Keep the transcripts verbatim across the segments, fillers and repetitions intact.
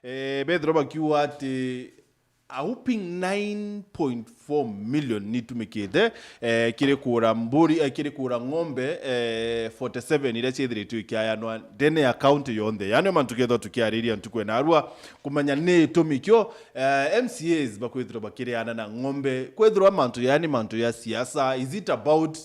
Eh, bethirwa bakiuga ati a whopping nine point four million nitumikite, eh, kiri kura mburi, eh, kiri kura ng'ombe, eh, forty seven iria ciithiritwe ikiayanwa ndene ya county yonthe. Yani mantu kethwa tukiariria ntuku ena arua kumenya ni itumi kio, eh, M C As bakwithirwa bakiriana na ng'ombe, kwithirwa mantu yani mantu ya siasa, is it about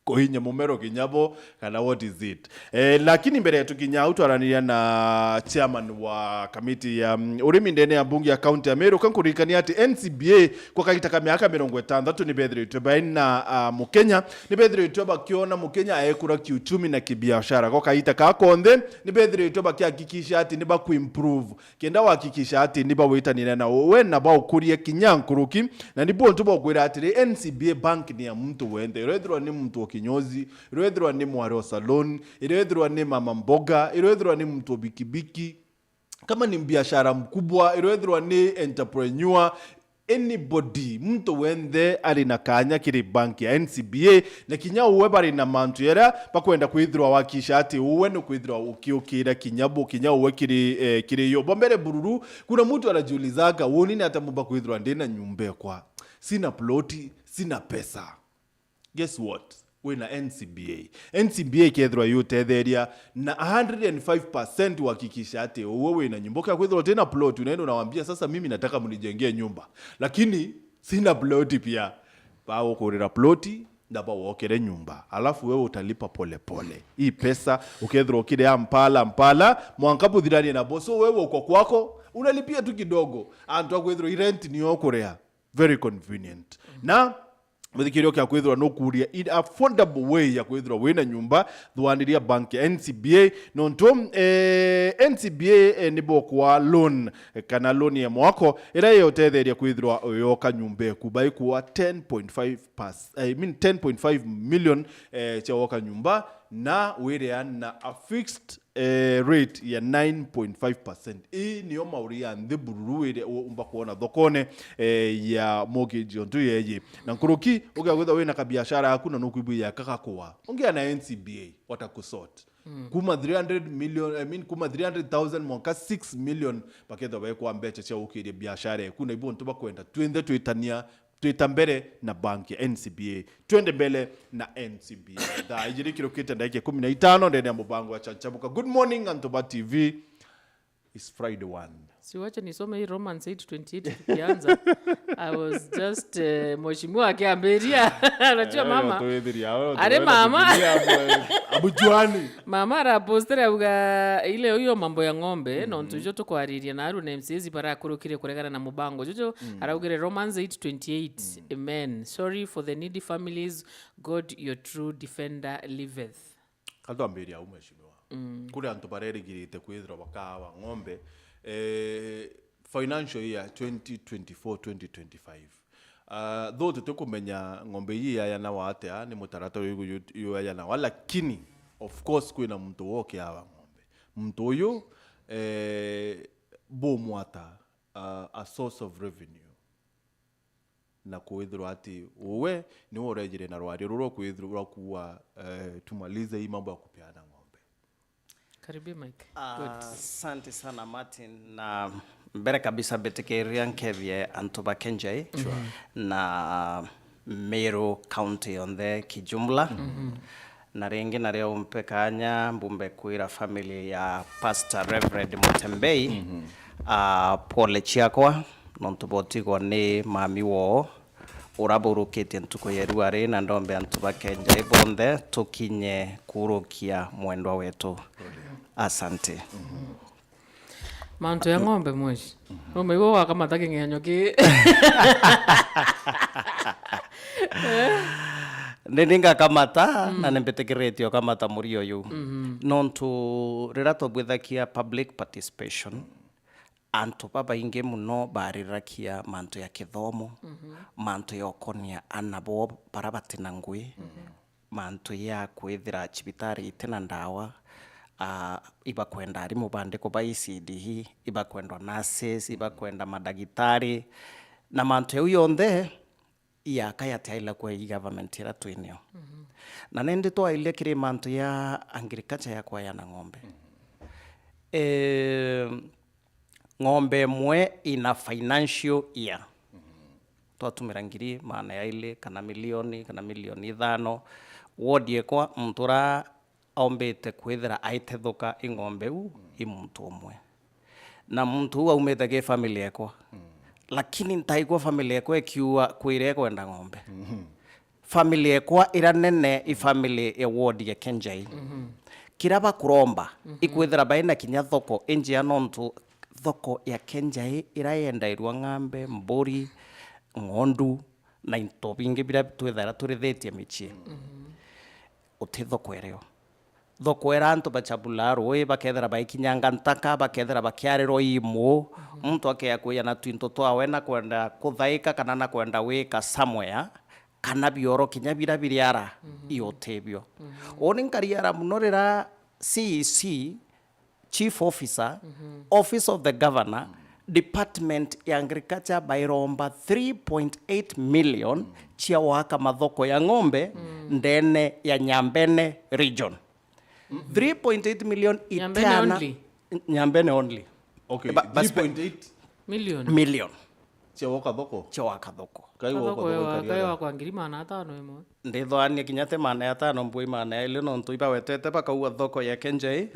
kuhinya mumero kinya bo, kana what is it? Eh, lakini mbere ya tukinya au twaraniria na chairman wa kamiti ya, mm, urimi ndene ya mbunge ya county ya Meru, kankuririkania ati N C B A kwa kagita ka miaka mirongo itantatu ni bethiritwe baina, ah, Mukenya, ni bethiritwe bakiona Mukenya aekura kiuchumi na kibiashara. Kwa kagita ka konthe ni bethiritwe bakihakikisha ati ni bakuimprove kenda wahakikisha ati ni bawitanire na we na baukurie kinya nkuruki, na ni buntu baukwira atiri, N C B A bank ni ya muntu wenthe. Irethirwa ni muntu o kinyozi, irethirwa ni mwari o salon, irethirwa ni mama mboga, irethirwa ni muntu o bikibiki, kama ni biashara mkubwa, irethirwa ni entrepreneur, anybody, muntu wenthe ari na kanya kiri bank ya N C B A, na kinya uwe bari na mantu yaria bakwenda kwithirwa wakisha ati uwe ni kwithirwa ukiukira kinya bu, kinya uwe kiri, eh, kiri yo. Bombere bururu, kuna mtu anajiulizaga, "Woni ni ata mumba kwithirwa ndina nyumba ekwa? Sina ploti, sina pesa." Guess what? Wina N C B A. N C B A ikethirwa yutetheria na a hundred and five percent uhakikisha ati uwe wina nyumba. Ukia kwithirwa utina plot, unaenda unawambia, "Sasa mimi nataka mnijengee nyumba, lakini sina plot pia." Bagukurira plot na bawokere nyumba, alafu wewe utalipa pole pole. Hii pesa ukethirwa ukiria mpala mpala, mwanka buthiranie nabo. So wewe uko kwako, unalipia tu kidogo. Antu akwithirwa i rent ni ukuria. Very convenient. Na muthikiria ukia kwithirwa nukuria in affordable way ya kwithirwa wina nyumba, thuaniria bank ya N C B A, nontu, eh, N C B A, eh, ni bokwa loan, eh, kana loan ya mwako, iria igutetheria kwithirwa uyoka nyumba eku. Baikua ten point five pas-, I mean ten point five million, eh, cia woka nyumba, na wiria na a fixed eh, rate ya nine point five percent. Ii niyo mauri ya nthi bururu iria u-, umba kwona thokone, eh, ya mortgage ontu yeyi. Na nkuruki, ukia kwithirwa wina kabiashara yaku na nukwibwia kagakua. Ungia na N C B A, watakusort. Kuma three hundred million, I mean, kuma three hundred thousand mwanka six million, bakethwa baikwa mbecha cia gukiria biashara eku, na ibo ntu bakwenda twinthe twitania twita mbere na bank ya N C B A. Twende mbere na N C B A. Thaa ijiri kirukite ndagika ikumi na itano ndene ya mubango wa Chanchamuka. Good morning, Antoba T V. It's Friday one. Si wacha nisome hii Romans eight twenty-eight tukianza. I was just, eh, mheshimiwa akiambiria. Anajua mama. Are mama. Abujuani. Mama arapostera auga ile hiyo mambo ya ng'ombe, nontu ijo tukwariria na aru na M C As barakurukire kuregana na mubango juju. Araugire Romans eight twenty-eight, "Amen. Sorry for the needy families, God your true defender liveth." Katwambiria au, mheshimiwa. Kuri antu barerigirite kwithirwa bakawa ng'ombe, eh, financial year twenty twenty-four twenty twenty-five. Ah, though tutikumenya ng'ombe ii yayanawa atia, ni mutaratara uriku yu-, yayanawa, lakini of course kwina muntu wokiawa ng'ombe. Muntu uyu, eh, bumwata, ah, a source of revenue, na kwithirwa ati uwe niwe urejire na rwari ruru rwa kwithirwa rwa kuuga, eh, tumalize hii mambo ya kupeana ng'ombe. Karibia Mike. Good. Asante sana Martin, na mbere kabisa mbitikiria nkethie antu ba Kenjai na Meru County yonthe kijumla. Na ringi nario umpe kanya mbumbe kwira family ya Pastor Reverend Mutembei, ah, pole ciakwa nontu botigwa ni mami woo ura burukitie ntuku ya irua ri, na ndombe antu ba Kenjai bonthe tukinye kurukia mwendwa wetu. Asante. Mantu ya ng'ombe mweshi. Umaigua wakamata king'enyo ki. Ni, ni ngakamata, na ni mbitikiritie ukamata murio uyu. Nontu riria twabwithagia public participation, antu babaingi muno bariragia mantu ya kithomo, mantu ya ukonia ana bo bara batina ngui, mantu ya kwithira cibitari itina ndawa, ah, ibakwenda arimu bandikwa ba E C D E, ibakwendwa nurses, ibakwenda madagitari, na mantu jau yonthe yaka yatiaila kwa i government ira twinio. Na nindi twaile kiri mantu ya agriculture ya kwayana ng'ombe. Eh, Ng'ombe imwe in a financial year, twatumira ngiri maana yaili kana milioni kana milioni ithano, ward ekwa muntu uria aumbite kwithira aitethuka i ng'ombe iu i muntu umwe, na muntu uu aumite ki family ekwa. Lakini ntaigua family ekwa ikiuga kwira ikwenda ng'ombe. Family ekwa ira nene i family ya ward ya Kenjai. Kira bakuromba, ikwithira baina kinya thoko injia, nontu thoko ya Kenjai ira yendairua ng'ambe, mburi, ng'ondu na into bingi biria twithaira turithitie micii. Uti thoko irio. Thoko ira antu bachabulaa rui, bakethira baikinyanga ntaka, bakethira bakiarirwa imu, muntu akea kwija na twinto twawe na kwenda kuthaika kana na kwenda wika somewhere, kana bioro kinya bira biriara, io tibio. Uni nkariara muno rira C E C, Chief Officer, Office of the Governor, Department ya Agriculture bairomba three point eight million cia waka mathoko ya ng'ombe ndene ya Nyambene region. Three point eight million Nyambene iteana only? Nyambene only. Okay, Ba- bas- three point eight Million. Million Cia woka thoko? Cia waka thoko. Kai woka Kathoko thoko wa- ikaria kai ra? Wakwa ngiri maana atano imwe. Ndithwania kinya te maana ya tano, mbui maana ya ili, nontu ibawetete bakauga thoko ya Kenjai,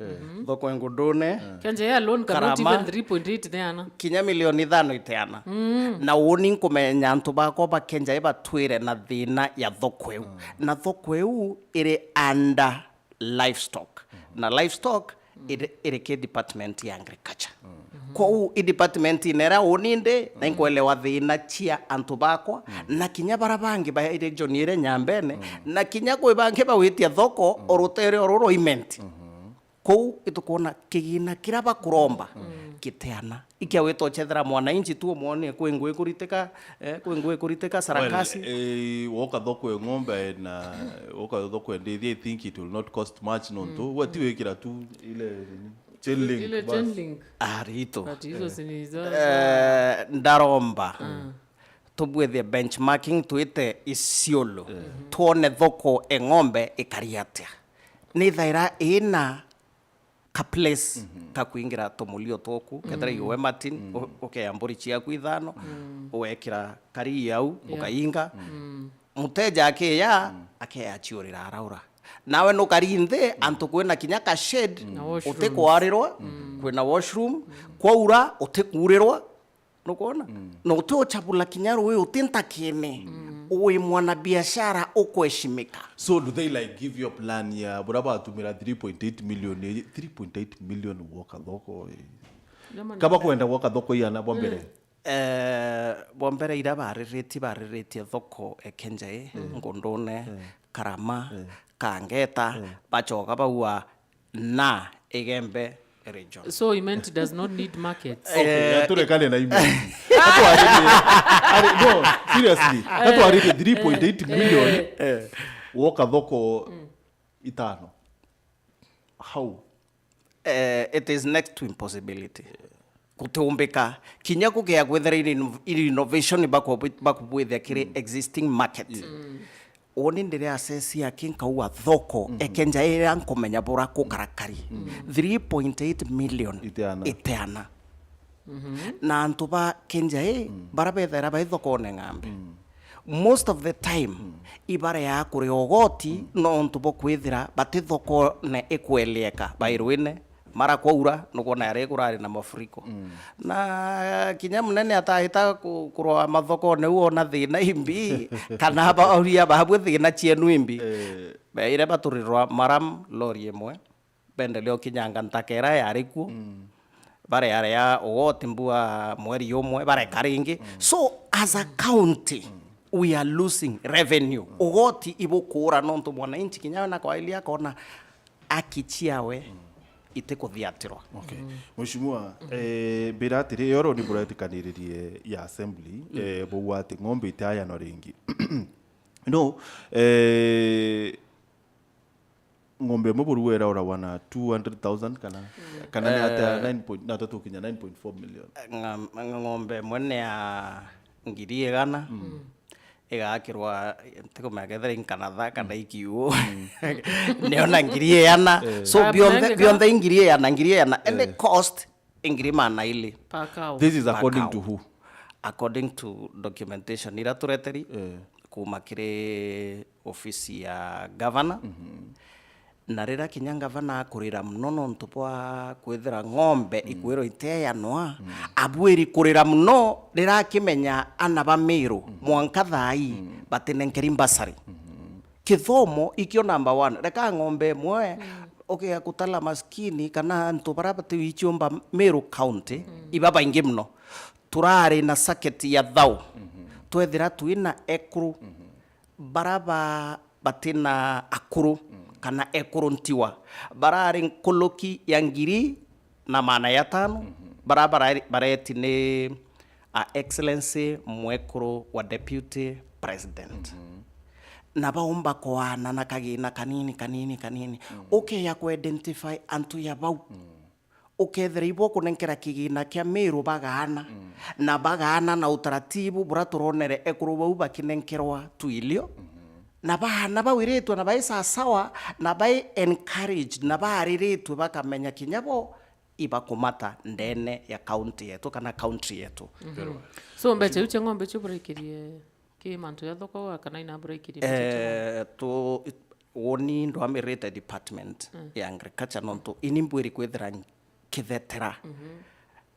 thoko ya Ngundune. Kenjai alone cannot Karama. Even three point eight neana. Kinya milioni ithano iteana. Na uni nkumenya antu bakwa ba Kenjai batwire na thina ya thoko iu. Na thoko iu iri under livestock. Na livestock iri, iri ki department ya agriculture. Kwou i department ina iria uni ndi, na inkwelewa thina cia antu bakwa, na kinya bara bangi ba region iria Nyambene, na kinya kwi bangi bawitia thoko o rutere o ruru imenti. Kwou itukwona kigina kiria bakuromba kiteana. Ikia wita uchethera mwananchi tu umwonie kwi ngui ikuritika, eh, kwi ngui ikuritika Well, sarakasi. Eh, woka thoko ya ng'ombe na woka thoko ya ndithi, I think it will not cost much nontu, we ti wikira tu ile nini, chain link Ile bas. Chain link. Arito. But hizo si ni za- Eh, ndaromba. Tubwithie benchmarking twite Isiolo. Twone thoko e ng'ombe ikari atia. Ni thaira ina ka place ka kuingira tumulio tuku, kethira iwe Martin, u-, ukeya mburi ciaku ithano, ugekira karii au, ukainga. Muteja akiya, akeya aciurira araura. Nawe nukari nthi, antu kwina kinya ka shade, Na washrooms. Utikwarirwa, kwina washroom, kwaura, utikuurirwa. Nukwona? Na uti uchabula kinya rui uti ntakene. Wi mwana biashara ukweshimika. So do they, like, give you a plan ya bura batumira three point eight million, eh, three point eight million woka thoko, eh? Kama kwenda woka thoko iana bwa mbere? Eh, bwa mbere ira baririti, bariritie thoko e Kenjai, Ngundune, Karama, Kangeta, bachoka baua na Igembe region. So Imenti does not need markets. Okay, eh, turekane na Imenti. Atwaririe, ari, no, seriously. Atwaririe three point eight million. Eh. Woka thoko itano. How? Eh, it is next to impossibility. Gutiumbika. Kinya kugea gwithira iri inno-, iri innovation baku-, bakubwithia kiri existing market. Uni ndiri assess yake nkauga thoko, ekenja iria nkumenya bura kukarakari. Three point eight million Iteana. Iteana. Na antu ba Kenjai, bara bethaira bai thokone ng'ambe. Most of the time, ibareaa kuria ugoti, nontu bwa kwithira bati thokone ikwelieka, bai rwine, mara kwaura, nukwona yari kurari na mafuriko. Na kinya munene atahita ku-, kurwa mathokone u ona thina imbi, kana abauria babwe thina cienu imbi. Beire baturirwa maram lori imwe, bendelea ukinyanga ntakera yari kuo. Barearea ugoti mbua mweri umwe, bareka ringi. So, as a county, we are losing revenue. Ugoti ibukuura nontu mwananchi kinya we na kwaili akona aki ciawe itikuthiatirwa. Okay. Mheshimiwa, eh, mbira atiri, yoro ni buretikaniririe ya assembly, eh, bauga ati ng'ombe itiayanwa ringi. No, eh, ng'ombe imwe buru irauragwa na two hundred thousand kana, kana ni atia, nine point, na tatu kinya nine point four million. Ng'am-, ng'ombe imwe ni ya ngiri igana, igakirwa, ntikumenya kethira i nkanatha kana ikiuo. Niona ngiri igana. So, Ah, bionthe, mnenge ka- bionthe i ngiri igana, ngiri igana. And the cost ngiri magana ili. Per cow. This is according to who? According to documentation ira tureteri, eh, kuma kiri ofisi ya governor. Mhm. Na riria kinya ngavana akurira muno nontu bwa kwithira ng'ombe, mm, ikwirwa iteeanwa, mm, abwiri kurira muno riria akimenya ana ba Miru, mm, mwanka thaa ii, mm, batinenkeri mbasari. Mm-hmm. Kithomo ikio number one. Reka ng'ombe imwe, mm, ukiga kutala maskini kana antu baria batiwi ciumba Miru County, mm, iba baingi muno. Turari na circuit ya thau. Mm-hmm. Twethira twina ekuru, mm-hmm, bara ba batina akuru, mm, kana ekuru ntiwa, barari nkuluki ya ngiri na magana ya tano, mhm, bara barari-, bareti ni a excellency mwekuru wa deputy president. Mhm. Na baumba kwaana na kagina kanini, kanini, kanini. Mm. Ukeya ku identify antu ya bau. Mm. Ukethira ibo kunenkera kigina kia Miru bagaana, mm, na bagaana na utaratibu bura turonere ekuru bau bakinenkerwa twilio, mhm, na baana bawiritwe na bai sasawa, na bai encouraged, na bariritwe bakamenya kinya bo ibakumata ndene ya county yetu kana country yetu. Mhm. Very well. So mbecha iu cia ng'ombe icio buraikirie ki mantu ya thoko kana ina buraikirie mbecha icio? Eh, tu, woni ndwamirite department, mm, ya agriculture, nontu ini mbwiri kwithira nkithetera, mhm,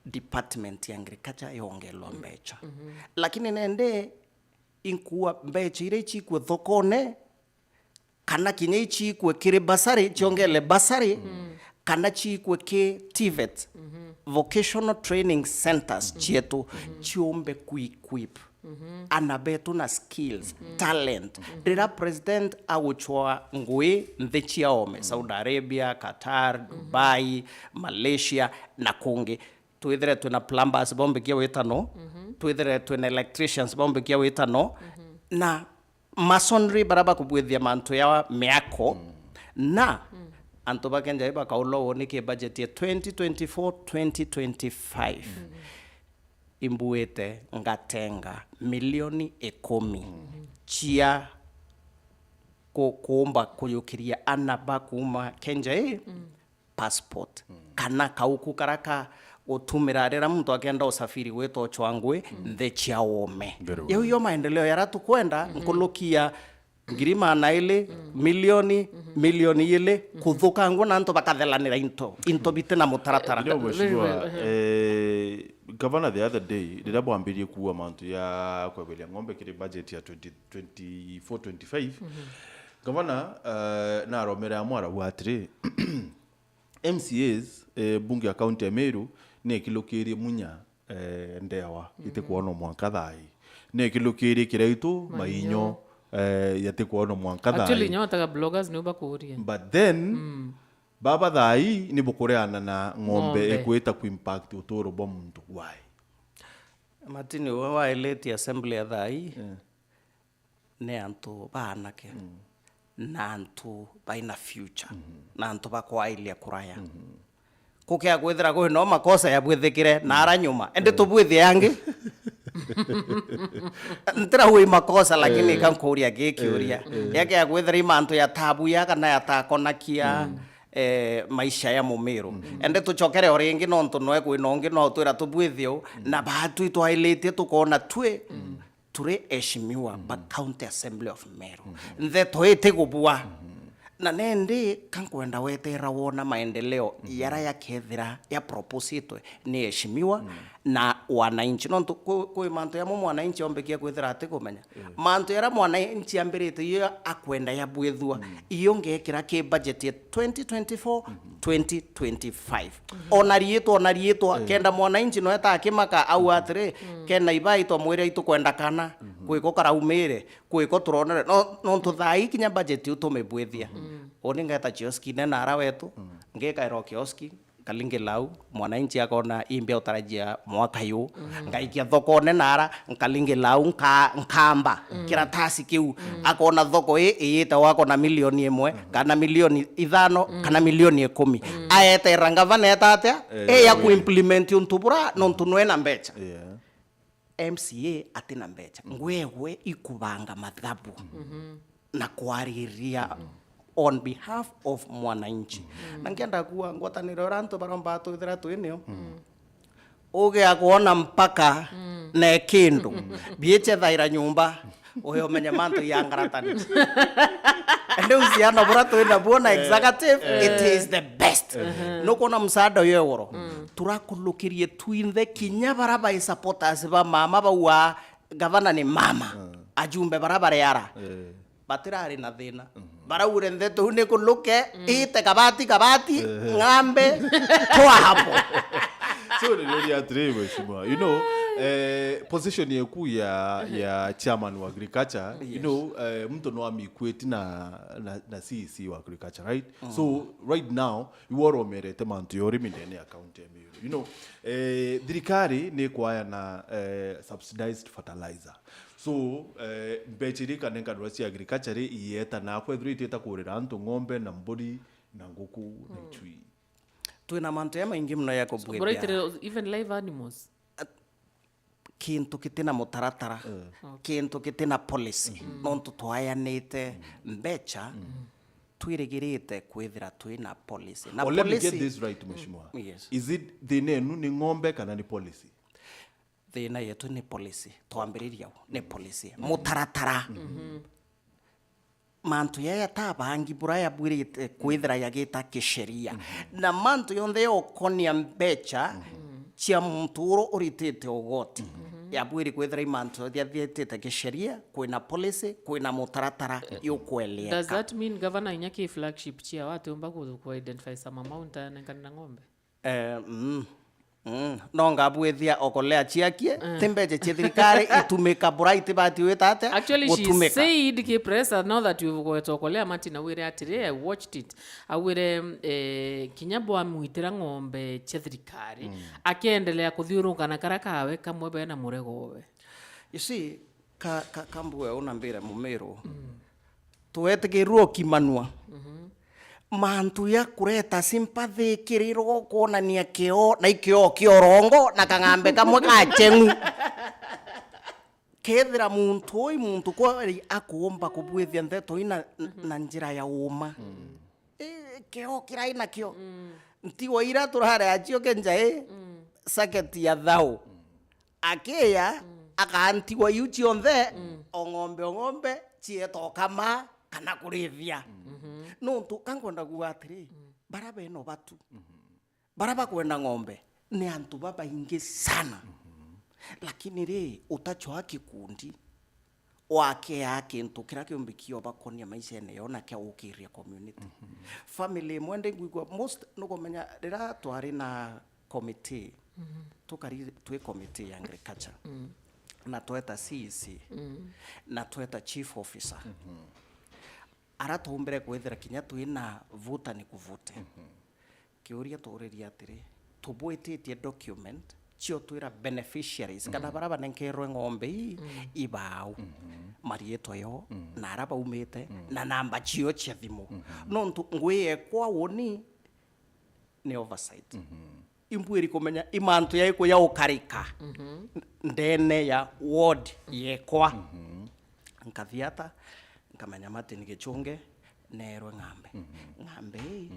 department ya agriculture yongelwa, mm, mbecha. Mhm. Lakini nende inkua mbecha iria ichikue thokone, kana kinya ichikue kiri basari, chiongele basari, mm, kana chiikue ki TVET, mhm, vocational training centers, mhm, chietu, mhm, chiumbe kuequip, mhm, ana betu na skills, mhm, talent. Mhm. Riria president aguchwa ngui nthi cia ome, mhm, Saudi Arabia, Qatar, mhm, Dubai, Malaysia na kungi, twithire twina plumbers bombikia witano, mhm, twithire twina electricians bombikia witano, mhm, na masonry bara bakubwithia mantu ya miako, mm, na, mm, antu ba Kenya bakaulwa woni ki budget ya twenty twenty-four twenty twenty-five. Mm. Imbuite ngatenga milioni ikumi, mm, cia ku-, kuumba kuyukiria ana ba kuuma Kenya ii, mm, passport, mm, kana kauku kara ka gutumira riria muntu akenda usafiri gwita uchwa ngui, mm, nthi cia ome. Very well. Yau yo maendeleo yara tukwenda, mm-hmm, nkulukia ngiri magana ili, mm, milioni, mm-hmm, milioni ili, mm-hmm, kuthukangwa na antu bakathelanira into, into biti na mutaratara. Ndio, mheshimiwa, very well, uh-huh, eh, Gavana, the other day, riria bwambiririe kuua mantu ya kweberia ng'ombe kiri budget ya twenty twenty-four twenty-five, mm-hmm, Gavana, eh, naromere amwe arauga atiri, M C As, eh, mbunge ya kaunti ya Meru, nekilukirie munya, eh, ndewa, mm, itikwonwa mwanka thaa ii. Nekilukirie kiraitu, mainyo, mainyo, eh, yatikwonwa mwanka thaa ii. Actually, nyo ataga bloggers niu bakuria. But then, mm, baba thaa ii ni bukureana na ng'ombe, ng'ombe ikwita ku impact uturo bwa muntu. Why? Martin, we wailite assembly ya thaa ii. Yeah. Ni antu baanake, mm, na antu baina future, mm-hmm, na antu bakwailia kuraya. Mm-hmm. Kukia kwithira kwi no makosa yabwithikire na ara nyuma, indi, eh, tubwithie yangi. Ntira wi makosa, lakini, eh, ikankuria gi kiuria. Eh, eh. Yakia kwithira i mantu ya tabu ya kana yatakonakia, mm, eh, maisha ya Mumiru. Mm-hmm. Indi tuchokere o ringi nontu noe kwina ungi no twira tubwithie u, mm, na baatwi twailitie tukona twi, mm, turi eshimiwa ba, mm-hmm, County Assembly of Meru. Mm-hmm. Ntheto itigubua. Mm-hmm. Na nendi kankwenda wetera wona maendeleo, mm-hmm, yara yakethira ya propositwe ni eshimiwa, mm, na wananchi. Nontu kwi, kwi mantu yamo mwananchi ombekia kwithira atikumenya. Mm. Mantu yara mwananchi ambirite iyo akwenda yabwithua, mm, iyo ngekira ki budget ya twenty twenty-four, mm-hmm, twenty twenty-five. Ona riitwa, ona riitwa, eh, kenda mwananchi no eta akimaka au atiri, mm, kena ibai twamwira itukwenda kana, mhm, kwiko karaumire, kwiko turonere. No, nontu thaa ii kinya budget iu tumibwithia. Mm. Uni ngeta kioski nena ara wetu, mm, ngikaira o kioski, nkalingira au, mwananchi akona imbi utarajia mwaka yu, mm, ngaikia thokone nara, nkalingira au, nka-, nkamba, mm, kiratasi kiu, mm, akona thoko ii iyite wako na milioni imwe, mm, kana milioni ithano, mm, kana milioni ikumi. Mm. Aeterera ngavana eta atia? Eh, eya, eh, kuimplement untu bura, nontu nwena mbecha. Yeah. M C A atina mbecha. Mm. Ngwegwe ikubanga mathabu, mm-hmm, na kwariria, mm-hmm, on behalf of mwananchi. Mm. Na nkienda kuwa ngwataniro iria antu baromba twithira twinio, mm, Uge akwona mpaka na kindu. Biiche thaira nyumba. Uyo menya mantu ya ngaratani. Ndio uhusiano bura twina buo na executive, it is the best. Nukwona msaada uyo iguru. Turakulukirie twinthe kinya bara bai supporters ba mama bau wa gavana ni mama. Ajumbe bara bariara. Batirari na thina. Baraugire ndeto iu ni kuluke, ite kabati kabati, ng'ambe, toa hapo. So ni rori atiri, mheshimiwa, you know, eh, position yeku ya, ya chairman wa agriculture, you know, eh, mtu no ami equate na, na, na C E C wa agriculture, right? So right now, you are omerete mantu ya urimi ndene ya county ya Meru. You know, eh, thirikari ni kwaya na, eh, subsidized fertilizer. So, eh, mbecha iria ikanenkanirwa cia agriculture ri, ieta na kwethirwa itieta kurira antu ng'ombe na mburi na nguku na ichui. Twina mantu ya maingi muno ya kubwithia. Even live animals. Kintu kitina mutaratara, kintu kitina policy, nontu twayanite mbecha, twirigirite kwithira twina policy. Na policy. Let me get this right, mheshimiwa. Yes. Is it thina enu ni ng'ombe kana ni policy? Thina yetu ni policy. Twambiriria u, ni policy. Mutaratara. Mantu yaya ta bangi bura yabwirite kwithira yagita kisheria. Na mantu yonthe yokonia mbecha cia muntu uru uritite ugoti. Yabwiri kwithira i mantu yathiatite kisheria, kwina policy, kwina mutaratara yukweleka. Does that mean governor inya ki flagship chia watu umba ku, ku identify some amount anenkanira ng'ombe? Eh, mm, mm. No ngabwithia okolea ciakie, ti mbecha cia thirikari itumika bura itibati wita atia. Actually, she said ki press, now that you've got okolea Martin, awire atiri, I watched it. Awire, eh, kinya bwamwitira ng'ombe cia thirikari, akiendelea kuthiuruka na kara kawe kamwe bena muregowe. You see, ka, ka, kambue una mbire Mumiru. Twetikirwe ukimanua. Mantu ya kureta sympathy kirirwo kwonania kio, na ikio kia urongo, na kang'ambe kamwe gacheng'u. Kethira muntu ui muntu kweri akuumba kubwithia ndeto ina na njira ya uma. I, kio kirai nakio. Ntigwa ira turare achio kenja i, saketi ya thau. Akiya, akantigwa iu cionthe, o ng'ombe, o ng'ombe, cieta ukama kana kurithia. Nuntu ka nkwenda kuuga atiri, bara bena ubatu, bara bakwenda ng'ombe, ni antu babaingi sana. Lakini ri, utachwa kikundi, wakea kintu kiria kiumbi kiobakonia maishene yo na kia gukiria community. Family imwe ndi ngwigua most, nukumenya, riria twari na committee, tukari twi committee ya agriculture, na tweta C E C, na tweta chief officer, ara twaumbire kwithira kinya twina vuta ni kuvute. Kiuria turirie atiri, tubwititie document cio twira beneficiaries, kana bara banenkerwe ng'ombe ii, ibaau, marietwa yo, na ara baumite, na namba cio cia thimu. Nontu ngwi yekwa uni ni oversight. Imbwiri kumenya i mantu yaiku ya ukarika ndene ya ward yekwa. Nkathi ata, nkamenya Martin Gichunge neerwe ng'ambe. Ng'ambe ii,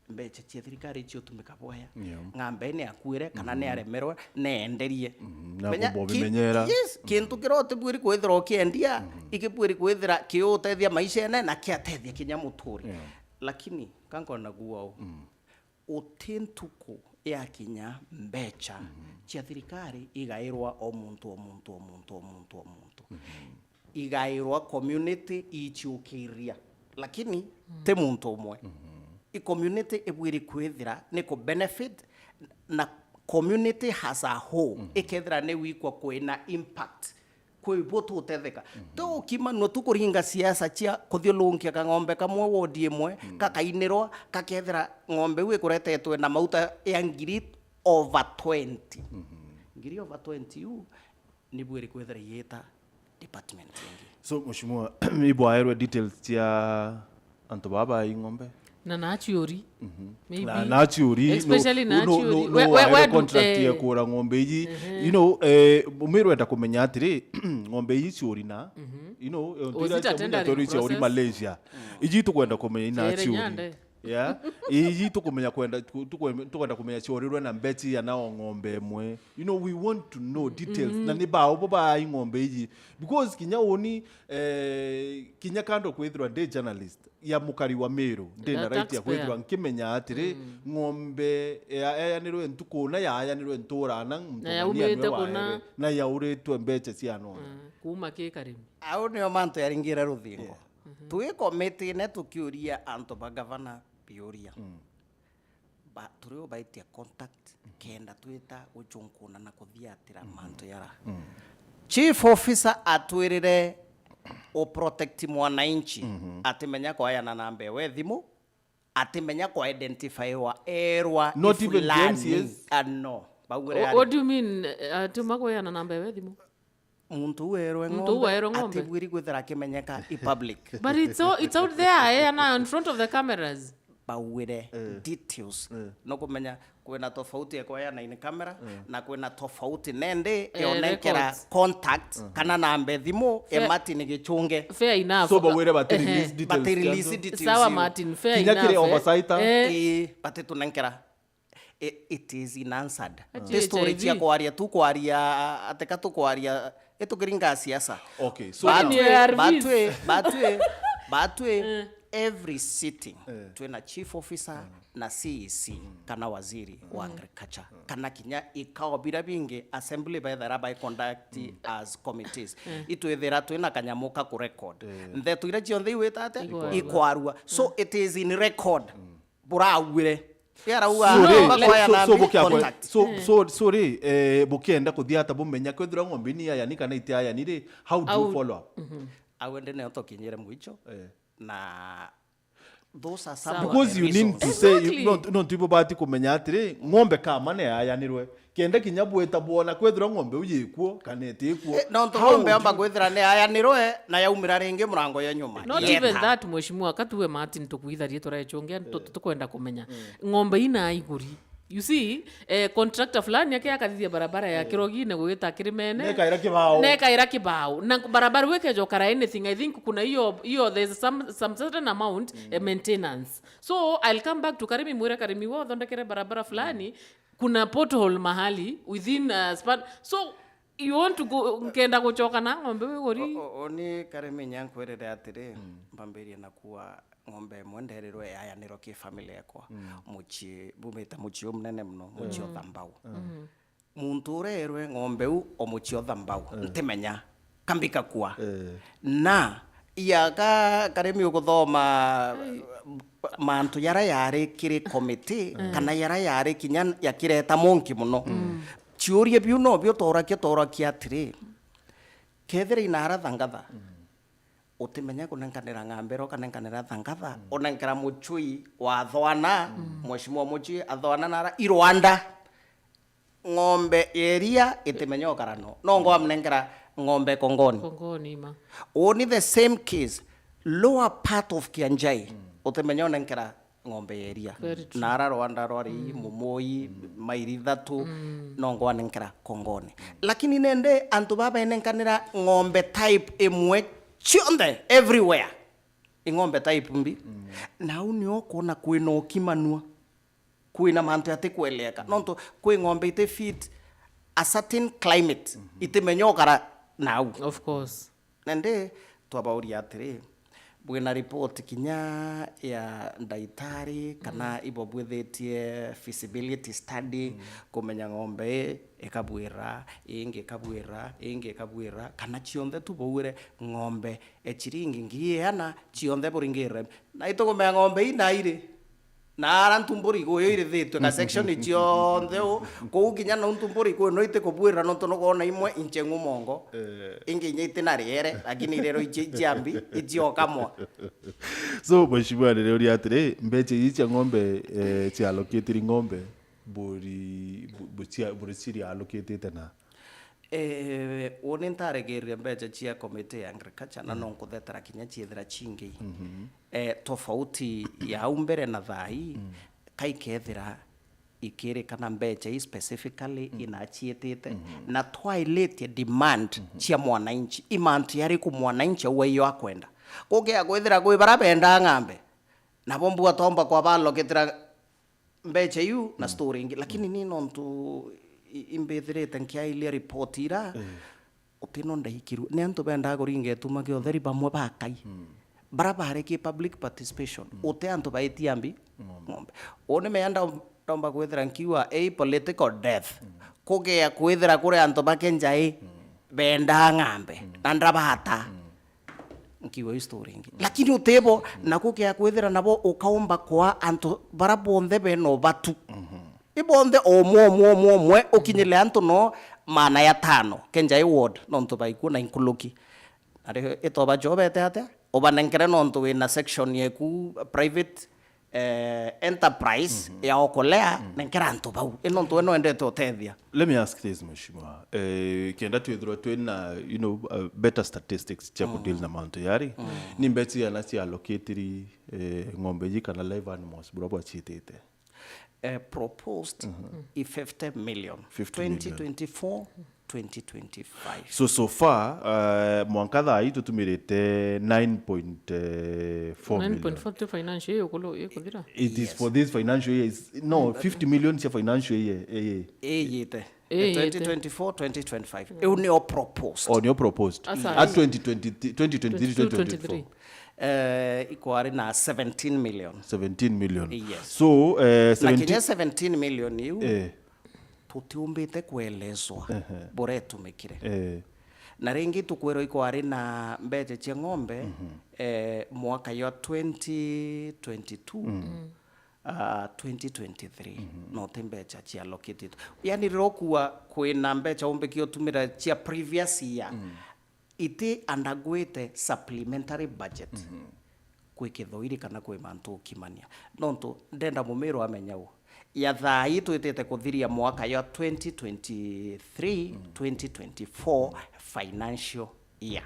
mbecha cia thirikari icio utumika bwaya. Yeah. Ng'ambe ii ni akuire kana ni aremerwe, neenderie. Na menya kumba ki-, ubimenyera. Yes, kintu kiria utibwiri kwithira ukiendia, ikibwiri kwithira kiutethia maishene na kiatethia kinya muturi. Yeah. Lakini, ka nkona kuuga uu, uti ntuku yakinya mbecha cia thirikari igairwa o muntu, o muntu, o muntu, o muntu, o muntu. Igairwa community ichiukiria. Lakini ti muntu umwe. I community ibwiri kwithira ni ku benefit na community as a whole, ikethira ni wikwa kwina impact. Kwi bo tutetheka. Ti ukimanua tu kuringa siasa cia kuthiurunkia kang'ombe kamwe wodi imwe, gakainirwa, gakethira ng'ombe iu ikuretetwe na mauta ya ngiri over twenty. Ngiri over twenty iu, ni bwiri kwithira iita department ingi. So, mheshimiwa, ibwaerwe details cia antu baba i ng'ombe? Na na aciuri. Maybe. Na, na aciuri, no, especially na no, no, aciuri. No, we, we, waere we contract eh, ya kura ng'ombe iji. You know, eh, Mumiru enda kumenya atiri, ng'ombe iji ciuri na, you know, eh, ntwira cia munya tori cia uri Malaysia. Iji tukwenda kumenya ina ciuri. Yeah. Iji tukumenya kwenda, tu-, tukwe-, tukwenda kumenya ciorirwe na mbechi ya nao ng'ombe imwe. You know, we want to know details. Na ni bao bo baai ng'ombe iji. Because kinya uni, eh, kinya kando kwithirwa ndi journalist ya mukari wa Miru, ndi na right ya kwithirwa nkimenya atiri, ng'ombe ya-, yayanirwe ntuku na yayanirwe ntura na muntu na yaumite kuna, na yauritwe mbecha cia nona. Mm, kuma ki karimi. Au nio mantu yaringire ruthingo. Yeah. Twi komitine tukiuria antu ba gavana biuria. Mm. Ba-, turi ubaitia contact kenda twita guchunkuna na kuthiatira mantu yara. Mm. Chief officer atwirire u protect mwananchi, atimenya kwayana namba ewe thimu, atimenya ku identify wa erwa. Not even the M C As? Ah, no. Baugire what do you mean, eh, atima kwayana namba ewe thimu? Muntu uu erwe ng'ombe, muntu uu erwe ng'ombe atibwiri kwithira akimenyeka i public. But it's all, it's out there, eh, na in front of the cameras. Bauire details. No kumenya kwina tofauti ya kwayana in camera na kwina tofauti nende, eh, yonenkera records, contact kana namba thimu, e Martin Gichunge. Fair enough. So bauire bati release details. Bati release details. Sawa, Martin, fair enough, kinya kiri oversight, eh. Eh, bati tunenkera. I-, it is in answered. Ati ti story H I V cia kwaria tu kwaria, ateka tu kwaria, itukiringa siasa. Okay, so batwi, now, batwi, batwi, batwi, every sitting, twina chief officer na C E C, kana waziri wa agriculture, kana kinya ikao bira bingi assembly bethera by conduct as committees. Itwithira twina kanyamu ka ku record. Ndeto ira cionthe iwita ate? Ikwarua. Ikwarua. So it is in record. Burauire. Yarauga, so, ri, no, so, so, so, bukia kwe-, contact. So, so, so, ri, eh, bukienda kuthia ata bumenya kwethirwa ng'ombe ni ayani kana iti ayani ri, how do you follow up? Au ndi neo tukinyire mwicho. Eh. Na those are some of the reasons. Because you need to say, exactly, no, no, tibo bati kumenya atiri, ng'ombe kama ne ayanirwe. Kenda kinya bwita bwona kwethirwa ng'ombe u yikuo kana itikuo. Eh, nontu ng'ombe yomba kwithira ni ayanirwe na yaumira ringi murango ya nyuma. Not even that, Mheshimiwa, ka tuwe Martin tukwitharie turechungia, tu-, tu-, tukwenda kumenya. Ng'ombe ina iguri. You see, eh, contractor fulani ake akathithia barabara ya Kirogine gwita Kirimene. Nekaira kibao. Nekaira kibao. Na barabara wikejo kara anything, I think kuna hiyo, hiyo there's some, some certain amount, eh, maintenance. So I'll come back to Karimi, mwire Karimi, we uthondekere barabara fulani, kuna pothole mahali within, uh, span. So you want to go, nkenda gucoka na ng'ombe wiguri? O-, o-, oni Karimi nyankwirire atiri, mbambirie na kuwa ng'ombe imwe nderirwe yayanirwo ki family yakwa. Mucii, bumite mucii umunene muno, mucii Uthambau. Muntu urerwe ng'ombe u o mucii Uthambau, ntimenya. Kambika kua. Eh. Na, iya ka-, Karimi uguthoma mantu yara yari kiri komiti, kana yara yari kinya yakireta monki muno. Ciuria biu no bio torakia, torakia atiri, kethira inara thangatha, utimenya kunenkanira ng'ambira, ukanenkanira thangatha, unenkera mucui wa Thwana, Mheshimiwa mucui a Thwana nara i Rwanda. Ng'ombe ya iria itimenya ukara no. No ngwa mnenkera ng'ombe Kongoni. Kongoni ma. Only the same case, lower part of Kianjai, utimenya unenkera ng'ombe ya iria. Very true. Nara Rwanda rwari Mumoi, mairi ithatu, no ngwa nenkera Kongoni. Lakini nende antu babenenkanira ng'ombe type imwe cionthe everywhere. I ng'ombe type mbi. Nau nio kuona kwina ukimanua. Kwina mantu yatikweleka. Nontu kwi ng'ombe iti fit a certain climate. Itimenya ukara nau. Of course. Nandi twabauria atiri, bwina report kinya ya ndaitari kana ibo bwithitie feasibility study, kumenya ng'ombe ii ikabwira, ii ingi ikabwira, ii ingi ikabwira, kana cionthe tu bauire ng'ombe e chiringi ngiri iana, cionthe buringirire. Na itukumenya ng'ombe ii nairi. Na ara ntumburi iguyu irithitwe ka section cionthe u, kuu kinya nau ntumburi iguyu no itikubwirira nontu nukwona imwe incheng'u mongo, ingi inya itina riere, lakini irero ichi ichiambi, ichiokamwa. So, Mheshimiwa, niriuria atiri, mbecha ii cia ng'ombe, eh, cia allocate ri ng'ombe, buri, bu-, bu-, cia-, buri ciri allocate na? Eh, uni ntaregeririe mbecha cia committee ya agriculture, na no nkuthetera kinya ciethira chingi. Eh, tofauti ya au mbere na thaa ii, kaikethira ikirikana mbecha ii specifically inachiitite, na twailitie demand cia mwananchi, i mantu yariku mwananchi au aiyo akwenda. Kukia kwithira kwi bara bendaa ng'ambe, Nabo mbua tomba kwa ballocatira mbecha iu na story ingi, lakini ni nontu i- imbithirite nkiailia report ira, utino ndaikirue ni antu bendaa kuringa ituma kia utheri bamwe bakai bara barekie public participation, uti antu baitia mbi ng'ombe. Uu ni mea ndom- ndomba kwithira nkiuga a political death, kugea kwithira kuri antu bake njai bendaa ng'ambe na ndabata nkiuga history ingi, lakini utibo na kugea kwithira nabo ukaumba kwa antu bara bonthe bena ubatu ibonthe omwe omwe omwe omwe ukinyile antu no maana ya tano kenja i ward nontu baikuo na inkuluki. Nari itoba jobete atia ubanenkere nontu wina section yeku private eh, enterprise ya okolea nenkera antu bau i nontu we no endete utethia. Let me ask this, Mheshimiwa. Eh, kenda twithirwa twina, you know, uh, better statistics cia kudeal na mantu yari. Ni mbecha ciana cia allocatiri, eh, ng'ombe iji kana live animals bura bwachitite? Eh, proposed i fifty million. Fifty million. Twenty twenty-four, twenty twenty-five. So, so far, uh, mwanka thaa hii tutumirite nine point four million. Nine point four to financial year ukulu ikuthira. It is for this financial year. Is, no, fifty million cia financial year. Eh, eh. Iyite. Eh, twenty twenty-four, twenty twenty-five. Iu nio proposed. Oh, nio proposed. Asa. At twenty twenty, twenty twenty-three, twenty twenty-four. Eh, ikwari na seventeen million. Seventeen million. Yes. So, eh, na kinya seventeen million iu, eh, tutiumbite kuelezwa buria itumikire. Eh. Na ringi tukwirwa ikwari na mbecha cia ng'ombe, eh, mwaka jwa twenty twenty-two, ah, twenty twenty-three, no ti mbecha cia allocatitwe. Yani riria ukua kwina mbecha umbikie utumira cia previous year, iti undergoite supplementary budget kwi kithoiri kana kwi mantu ukimania. Nontu ndenda Mumiru amenya uu, ya thaa ii twitite kuthiria mwaka jwa twenty twenty-three, twenty twenty-four financial year.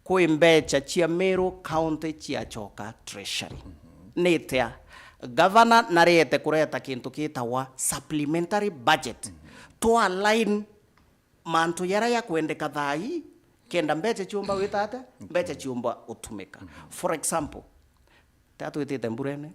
Kwi mbecha cia Meru County ciachoka treasury. Nitia? Gavana nariete kureta kintu kitagwa supplementary budget to align mantu jaria jakwendeka thaa ii, kenda mbecha ciumba gwita atia? Mbecha ciumba utumika. For example, tia twitite mburene,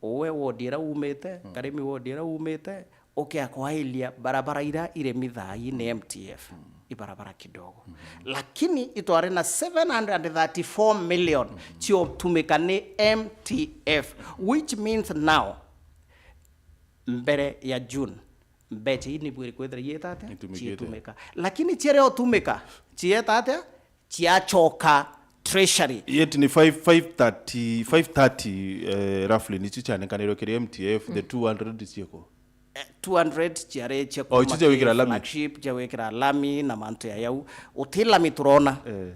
uwe wodi ira umite, Karimi wodi ira umite, ukia kwailia barabara ira iremi thaa ii ni M T F. Ibarabara kidogo. Lakini itwari na seven hundred and thirty-four million ciotumika ni M T F, which means now, mbere ya June, mbecha ii nibwiri kwithira ieta atia? Itumikite. Ciitumika. Lakini ciria utumika, cieta atia? Ciachoka treasury. Yet ni five, five thirty, five thirty, eh, roughly, nicio cianekanirwe kiri M T F, the two hundred cieko? Eh, two hundred ciari cia Oh, icio cia gwikira lami? Flagship, cia gwikira lami na mantu ya yau. Uti lami turona. Eh.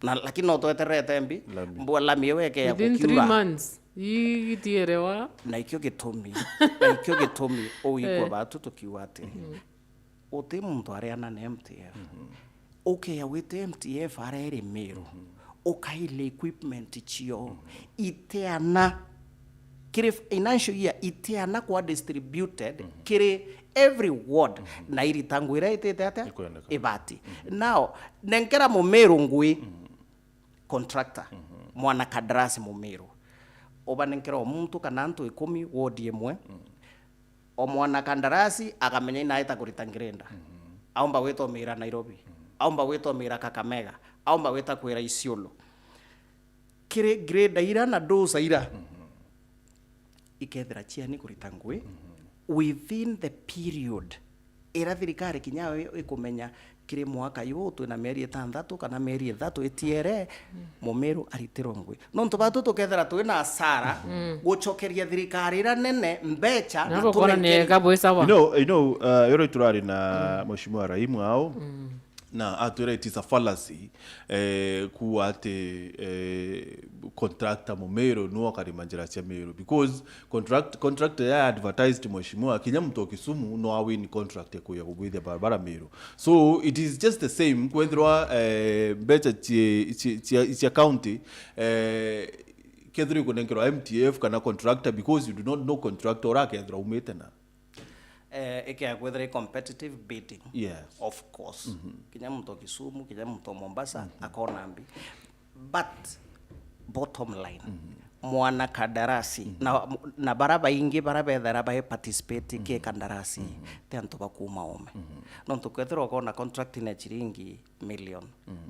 Na, lakini no twetererete mbi, Lami. Mbua lami iyo weke ya Within three kukiura. Months. Igitierewa. Na ikio gitumi, na ikio gitumi uigua Eh. Batu tukiuga atiri, uti muntu areana na M T F. Ukeya wite M T F areri Meru. Ukaile equipment cio. Iteana. Kiri financial year iteana kwa distributed kiri every ward. Na irita ngwira itite atia? Ikwendeka. Ibati. Now, nenkera Mumiru ngui. Contractor, mwana kandarasi Mumiru. Ubanenkera o muntu kana antu ikumi wodi imwe. O mwana kandarasi akamenya inaita kurita greda. Aumba gwita umira Nairobi. Aumba gwita umira Kakamega. Aumba gwita kwira Isiolo. Kiri greda ira na dosa ira, ikethira ciani kurita ngui within the period ira thirikari kinya yo ikumenya kiri mwaka yu twina mieri itanthatu kana mieri ithatu itiere, Mumiru aritirwe ngui. Nontu batu tukethira twina asara gucokeria thirikari ira nene mbecha na Nabo kona ni tunenkeri. Ega bwi sawa. You know, you know, uh, yoro turari na Mheshimiwa Raimu ao, na atwira it is a fallacy, eh, kuuga ati, eh, contractor Mumiru niwe ukarima njira cia Meru, because contract, contractor ya advertised, mheshimiwa, kinya muntu o Kisumu no awin contract ya kuya kubwithia barabara Meru. So it is just the same kwethirwa, eh, mbecha cie, cie, cia, cia county, eh, kethirwa ikunenkerwa M T F kana contractor, because you do not know contractor urakethirwa umite na Eh, ikea kwithira i competitive bidding. Yes. Of course. Kinya muntu o Kisumu, kinya muntu o Mombasa, akona mbi. But bottom line, mwana kandarasi, na, na bara baingi bara bethera bai participate ki kandarasi, ti antu ba kuuma oome. Nontu kwethirwa ukona contract ni ya ciringi million,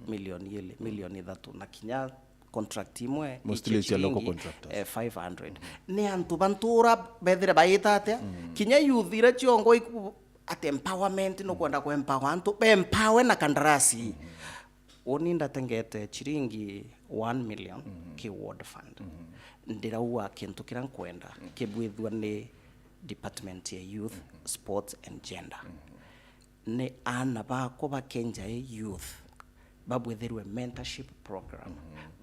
million ili, million ithatu, na kinya contract imwe Mostly ichia cia local ciringi, contractors. Eh, five hundred. Ni antu ba ntura bethire baita atia? Kinya youth ira ciongo iku-, at empowerment, no kwenda ku empower antu, be empower na kandarasi. Uni ndatengete chiringi one million ki ward fund. Ndirauga kintu kiria nkwenda kibwithua ni department ya youth, sports and gender. Ni aana bakwa ba Kenjai youth babwithirwe mentorship program.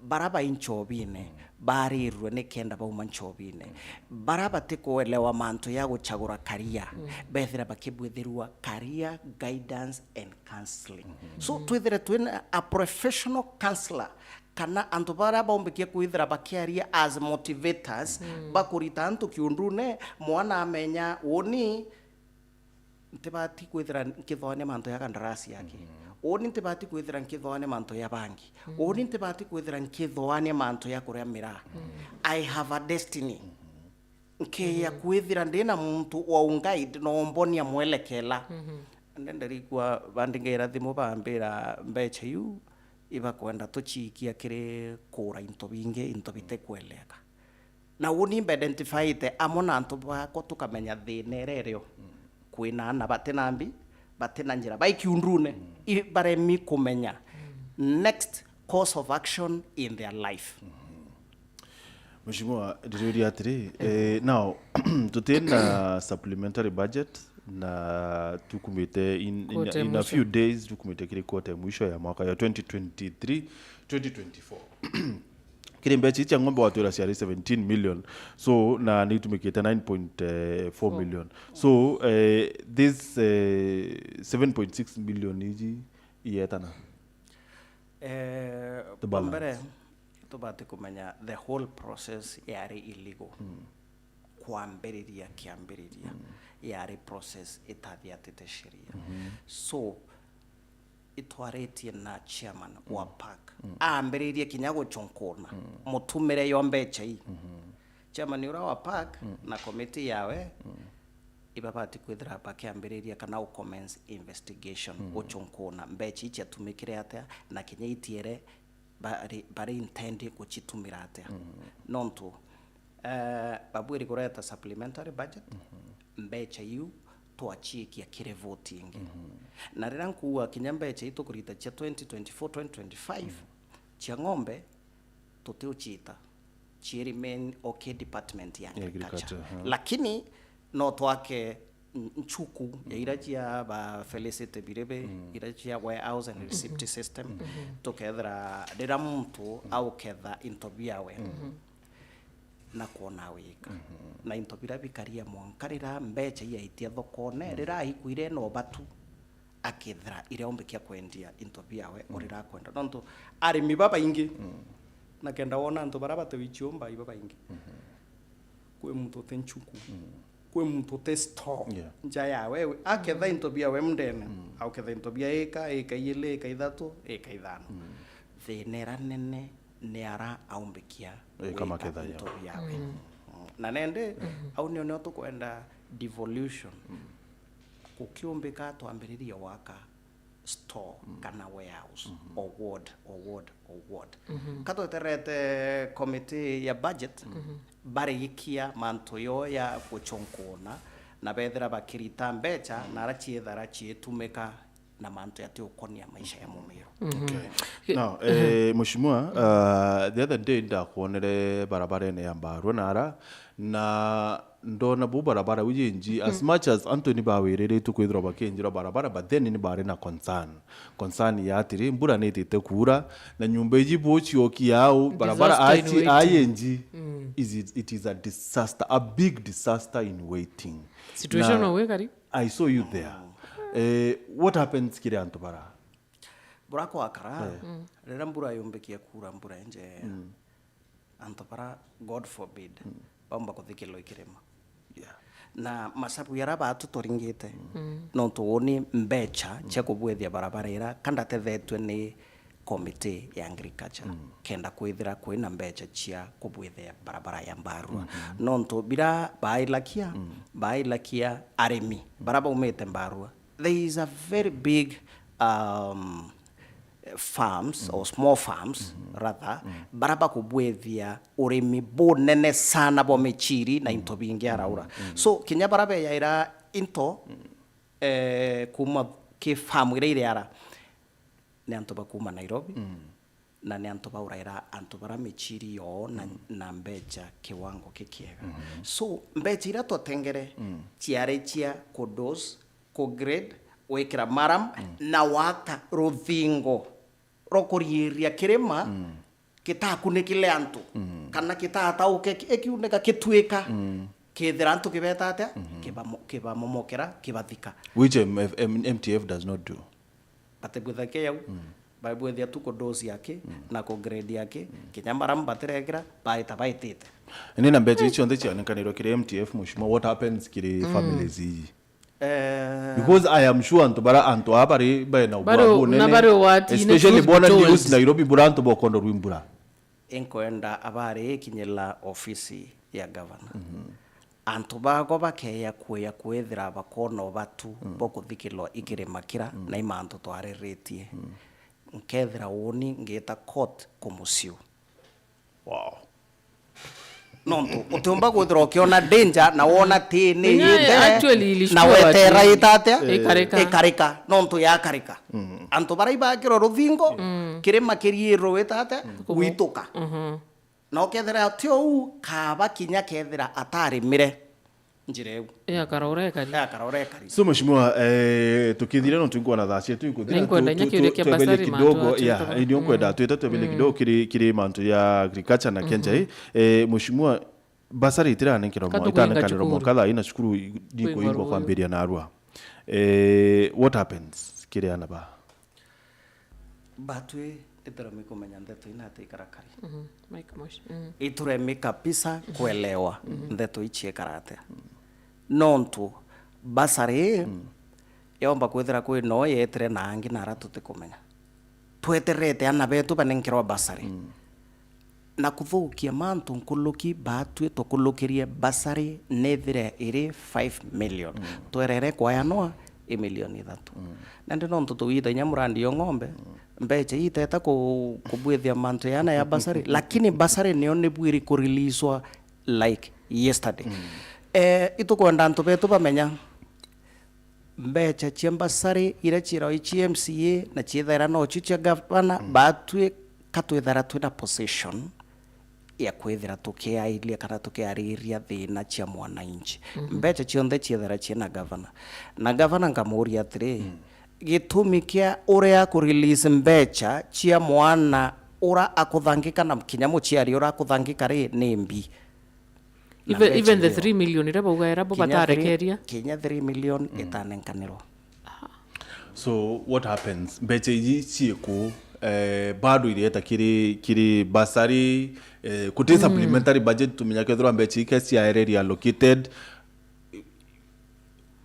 Bara bai nchobine, barirwe nikenda bauma nchobine. Bara batikuelewa mantu ya guchagura career, bethira bakibwithirwa career guidance and counseling. So, twithire twina a professional counselor, kana antu baria baumbikia kwithira bakiaria as motivators, bakurita antu kiundune, mwana amenya, uni ntibati kwithira nkithoania mantu ya kandarasi yake. Uni ntibati kwithira nkithoania mantu ya bangi. Uni ntibati kwithira nkithoania mantu ya kuria miraa. I have a destiny. Nkeya kwithira ndina muntu wa unguide na umbonia mwelekela. Ndenderikua bandingira thimu bambira mbecha iu ibakwenda tuchiikia kiri kura into bingi, into bitikweleka. Na uni mba identifyite amwe na antu bakwa tukamenya thina iria irio. Kwina ana batina mbi, batina njira, bai kiundune, i-, baremi kumenya next course of action in their life. Mheshimiwa, ndiriuria atiri, eh, now, tutina supplementary budget, na tukumite in, in, Quarter in a mwisho. few days, tukumite kiri quarter mwisho ya mwaka ya twenty twenty-three, twenty twenty-four. Kiri mbecha ici cia ng'ombe watwira ciari seventeen million. So, na nitumikite nine point four million. So, eh, this, eh, seven point six million iji ietana? Eh, The balance. Mbere, tubati kumenya the whole process yari illegal. Kwambiriria, kiambiriria, yari process itathiatite sheria. So, itwaritie na chairman wa park. Aambiririe kinya guchunkuna mutumire yo mbecha ii. Chairman uria wa park na committee yawe ibabati kwithira bakiambiriria kana u commence investigation, guchunkuna mbecha ii ciatumikire atia, na kinya itiere bari, bari intend gucitumira atia. Nontu, eh, babwiri kureta supplementary budget, mbecha iu twachiikia kiri vote ingi. Na riria nkuuga kinya mbecha ii tukurita cia twenty twenty-four, twenty twenty-five, cia ng'ombe, tutiuchiita, ci remain o ki department ya agriculture. Agriculture, huh. Lakini no twake n-, nchuku ya ira cia ba Felicity Biribi, ira cia warehouse and receipt system, tukethira rira muntu auketha into biawe na kwona wika. Na into bira bikaria mwanka rira mbecha iaitia thokone, rira aikwire no batu akethira iria ombe kia kwendia into biawe urira akwenda. Nontu arimi babaingi, na kenda wona antu bara batiwichiumba ibabaingi. Kwi muntu uti nchuku. Kwi muntu uti store. Yeah. Nja yawe, aketha into biawe mndene. Auketha into bia ika, ika iili, ika ithatu, ika ithano. Thina ira nene ni ara aumbikia Eh, kama gwika ketha into biawe. Na nende, au nio, nio tukwenda devolution. Gukiumbika twambiririe waka store kana warehouse, o ward, o ward, o ward. Ka tweterete committee ya budget, barigikia mantu yo ya guchunkuna, na bethira bakirita mbecha, na ara ciethara ciitumika na mantu yati ukonia maisha ya Mumiru. Okay. Now, eh, Mheshimiwa, uh, the other day ndakwonere barabarene ya Mbarwe nara, na ndona bu barabara u yenji, as much as antu ni bawiriritwe kwithirwa bakienjirwa barabara, but then ni bari na concern. Concern ya atiri, mbura ni itite kuura, na nyumba iji bu ciokia au, barabara Disaster in aci-, waiting. Ayenji, is it, it is a disaster, a big disaster in waiting. Situation Na no we kari? I saw you there. Eh, what happens kiri antu bara? Bura kwakara, riria mbura yumbikia kuura, mbura inje, antu bara, God forbid, baumba kuthikirwa ikirima. Yeah. Na masabu yara batu turingite, nontu uni mbecha cia kubwithia barabara ira, ka ndatethetwe ni committee ya agriculture, kenda kwithira kwina mbecha cia kubwithia barabara ya Mbarua. Nontu bira bailakia, bailakia arimi bara baumite Mbarua. There is a very big, um, farms or small farms rather, bara bakubwithia urimi bunene sana bwa michiri na into bingi araura. So kinya bara beyaira into, eh, kuma ki farm iria iri ara, ni antu ba kuma Nairobi, na ni antu bauraira antu bara michiri yoo na, na mbecha kiwango kikiega. So mbecha iria twatengere ciari cia kudose, kugrade, wikira maram, na wata ruthingo rwa kuriiria kirima kitakunikile antu, kana kitatauke ki-, ikiuneka kituika, kithira antu kibeta atia? Kibamo-, kibamomokera, kibathika. Which M F, M-, M T F does not do. Batibwithagia yau, babwithia tu kudosi aki na kugrade aki, kinya maram batirekira, baita baitite. Indi na mbecha icio cionthe cianekanirwe kiri M T F, mheshimiwa, what happens kiri families iji? Eh, because I am sure antu bara, antu aa bari bena ubwa bunene, bari ugwatine, especially truth be bona told, news Nairobi, bura antu bokondo rwimbura. Inkwenda abari ikinyira ofisi ya gavana. Antu bagwa bakeya kuya kwithira bakona ubatu bwa kuthikirwa ikirima kira na imantu twariritie. Nkethira uni ngita court kumuciu. Wow. Nontu utiumba kwithira ukiona danger na wona ti ni yite, actually, na wetera ita atia? Ikarika. Ikarika. Nontu yakarika. Antu bara ibakirwa ruthingo, kirima kiriirwe wita atia? Gwituka. Na ukethira ti uu, kaba kinya kethira atarimire njira iu. Yakara urekari. Yakara urekari. So, mheshimiwa, eh, tukithira, nontu nkwona thaa cietu ikuthira, ninkwenda tu-, inya tu-, kiuria kia tweberie bursary, kidogo, mantu acio, yeah, ndio nkwenda twite tweberie kidogo kiri, kiri mantu ya agriculture na kenja, eh, mheshimiwa, bursary itiranenkerwa mwa-, itanekanirwa cukuru mwanka thaa ina cukuru i-, nikuingwa kwambiria narua. Eh, what happens kiri ana ba? Batwi ituremi kumenya ndeto ina ati ikarakari. Mike Moshi. Ituremi kabisa kuelewa ndeto ici ikara atia. Nontu bursary yomba kwithira kwi no yetire na angi nara tutikumenya. Tweterete ana betu banenkerwa bursary. Na kuthukia mantu nkuluki, batwi tukulukirie bursary nethire iri five million. Twerere kwayanwa i milioni ithatu. Nandi nontu tuwita inya murandi yo ng'ombe, mbecha iteta ku-, kubwithia mantu yana ya bursary, lakini bursary niyo nibwiri kureleaswa like yesterday. Eh, itukwenda antu betu bamenya, mbecha cia bursary iria ciiragwa i cia M C A na ciithaira nocio cia gavana, batwi ka twithaira twina position ya kwithira tukiairia kana tukiariria thina cia mwananchi. Mbecha cionthe ciithaira ciina gavana. Na gavana nkamuuria atiri, gitumi kia uria kurelease mbecha cia mwana ura akuthangika na kinya muciari ura akuthangika ri, ni mbi? Na even, mbecha even the iyo, three million iria baugaira bo kinya three, batarekeria, kinya three million itanenkanirwa. So what happens? Mbecha iji ciiku, eh, bado irieta kiri, kiri bursary, eh, kuti supplementary budget, tumenya kethirwa mbecha ike ciaere reallocated.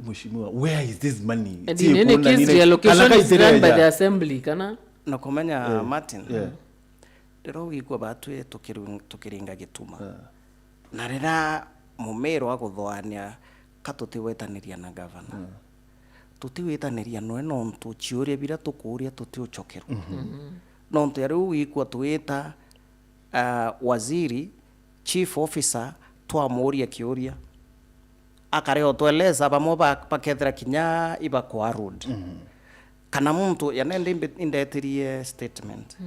Mheshimiwa, where is this money? And in any case, reallocation is done by the assembly, kana? Na kumenya, Martin, riria ugikua batwi tukiru-, tukiringa gituma. Na riria Mumiru aguthoania ka tutiwitaniria na gavana. Tutiwitaniria noe nontu ciuria biria tukuuria tutiucokerwa. Nontu ya riu wikua twita, ah, waziri, chief officer, twamuuria kiuria. Akare otweleza, bamwe ba-, bakethira kinya ibakwa road. Kana muntu, yani, ndi-, indetirie statement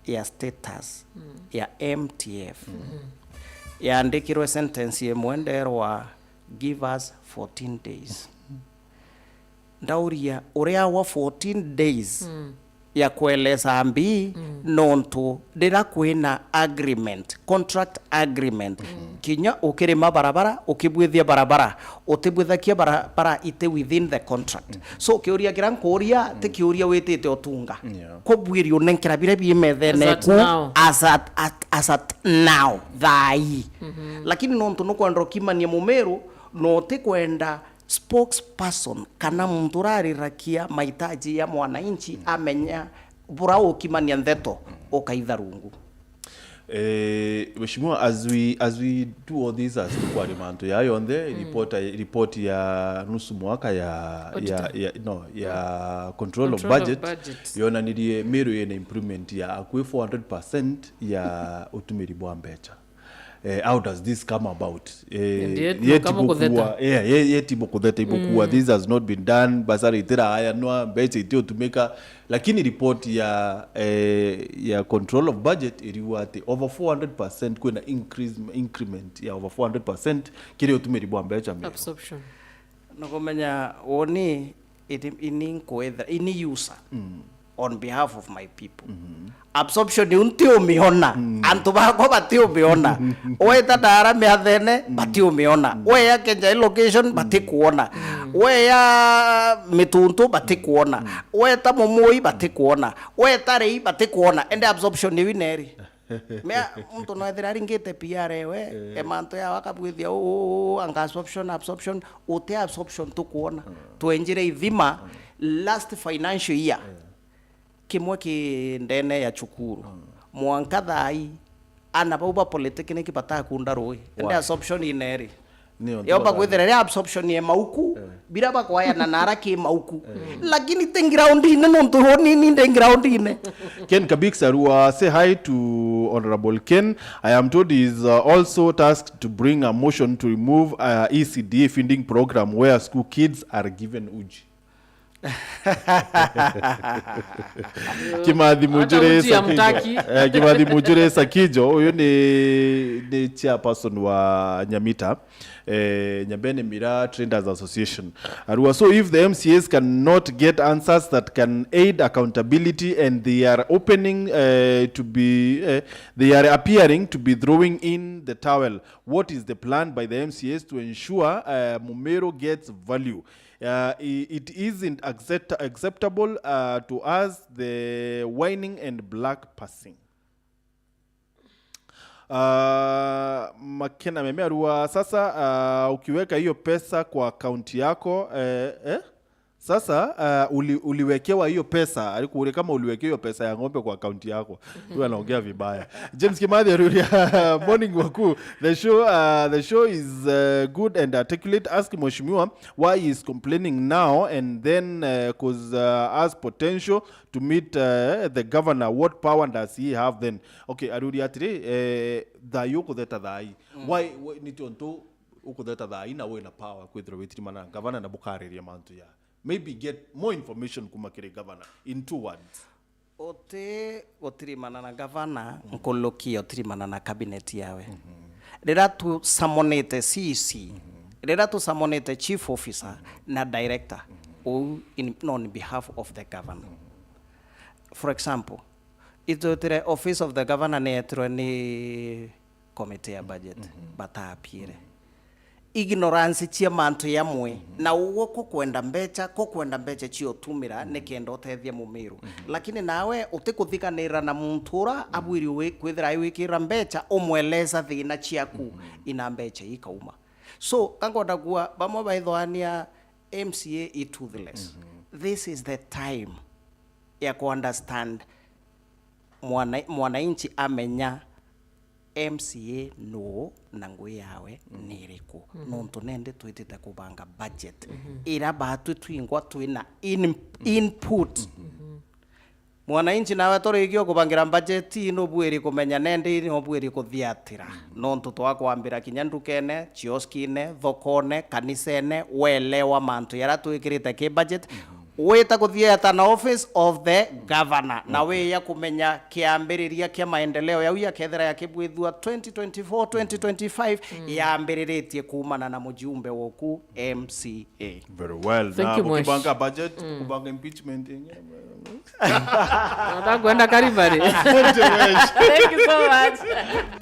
ya status ya M T F. Yandikirwe sentence imwe nderwa, "Give us fourteen days." Ndauria, uria wa fourteen days ya kueleza mbi, nontu rira kwina agreement, contract agreement, kinya ukirima barabara, ukibwithia barabara, utibwithakia barabara ite within the contract. So, kiuria kiria nkuuria, ti kiuria witite utunga. Kubwiri unenkera biria bi methene ku as at, at, as at now, thaa ii. Lakini nontu nukwenda ukimania Mumiru, na utikwenda spokesperson kana muntu urarirakia mahitaji ya mwananchi amenya bura ukimania ndeto, ukaitha rungu. Eh, Mheshimiwa, as we, as we do all this, as tukwaria mantu ya yonthe, report, report ya nusu mwaka ya, ya, ya, no, ya control of budget, yonanirie Meru yena improvement ya akui four hundred percent ya utumiri bwa mbeca. Eh, how does this come about? Eh, yet no kama kutheta. Eh, ye-, yet ibo kutheta, ibo kuwa, this has not been done, basari itira aya nwa, mbeca iti utumika, lakini report ya, eh, ya control of budget iriuga ati over four hundred percent kwina increase, increment ya over four hundred percent kiri utumiri bwa mbeca Meru. Absorption. Nukumenya uni ini, ini nkwethira, ini user on behalf of my people. Absorption iu ntiumiona. Antu bakwa batiumiona. Weta Ndara miathene, batiumiona. Weya Kenjai location, batikuona. Weya Mituntu, batikuona. Weta Mumui, batikuona. Weta Rei, batikuona. Ende absorption iu ineri. Mea, muntu no ethira aringite P R ewe, e mantu ya wakabwithia, uu, anga absorption, absorption, uti absorption tukuona. Twenjire ithima, last financial year, kimwe ki ndene ya cukuru. Mwanka thaa ii, ana bau ba polytechnic batakunda rui. Ende absorption ineri. Yomba kwithira ria absorption ye mauku, bira bakwayana na ara ki mauku. Lakini ti ground-ine, nontu uni ni ndi ground-ine. Ken Kabiksa Rua, say hi to Honorable Ken. I am told he is, uh, also tasked to bring a motion to remove, uh, E C D A feeding program where school kids are given uji. Kimathi Mujure Sakijo. Eh, Kimathi Mujure Sakijo, uyu ni, ni chairperson wa Nyamita, eh, Nyambene Miraa Traders Association. Arua, so if the M C As cannot get answers that can aid accountability and they are opening, eh, to be, eh, they are appearing to be throwing in the towel, what is the plan by the M C As to ensure, eh, Mumiru gets value? Uh, i-, it isn't accept-, acceptable, uh, to us, the whining and black passing. Uh, Makena Meme Arua, sasa, uh, ukiweka hiyo pesa kwa akaunti yako, eh, eh? Sasa, uh, uli-, uliwekewa hiyo pesa, alikuuria kama uliwekewa hiyo pesa ya ng'ombe kwa akaunti yako. Huyu anaongea vibaya. James Kimathi Aruria, morning wakuu. The show, uh, the show is, uh, good and articulate. Ask Mheshimiwa why he is complaining now and then, uh, 'cause, uh, has potential to meet, uh, the governor. What power does he have then? Okay, Aruria atiri, eh, thayu kutheta thai. Why, why, ni tiontu ukutheta thai na wina power kwithirwa witirimana na governor na bukariria mantu ya. Maybe get more information kuma kiri governor in two words. Uti gutirimana na gavana, nkuluki utirimana na cabinet yawe. Riria tu summonite C E C, riria tu summonite chief officer na director, uu in, on behalf of the governor. For example, itwitire office of the governor ni yetirwe ni committee ya budget, bataapiire. Ignorance cia mantu yamwe, na ugwo kukwenda mbecha, kukwenda mbecha cia utumira nikenda utethia Mumiru. Lakini nawe utikuthikanira na muntu ura abwiri wi-, kwithira aiwikira mbecha, umweleza thina ciaku, ina mbecha ikauma. So, kangonda kuwa, bamwe baithwania M C A i toothless. This is the time ya ku understand mwana-, mwananchi amenya M C A nuu na ngui yawe ni iriku. Nontu nende twitite kubanga budget ira batwi twingwa twina in-, input. Mwananchi nawe turikia kubangira budget, nubuiri kumenya nende nubuiri kuthiatira. Nontu twakwambira kinya ndukene, chioskine, thokone, kanisene, welewa mantu yara twikirite ki budget. Wita kuthieta na office of the governor, na wiya kumenya kiambiriria kia maendeleo yau yakethira yakibwithua twenty twenty-four, twenty twenty-five, yambiriritie kuumana na mujumbe woku M C A. Very well. Thank you, Mwesh. Mukibanga budget, kubanga impeachment yenyewe. Nataka kwenda Calvary. Asante, Mwesh. Thank you so much.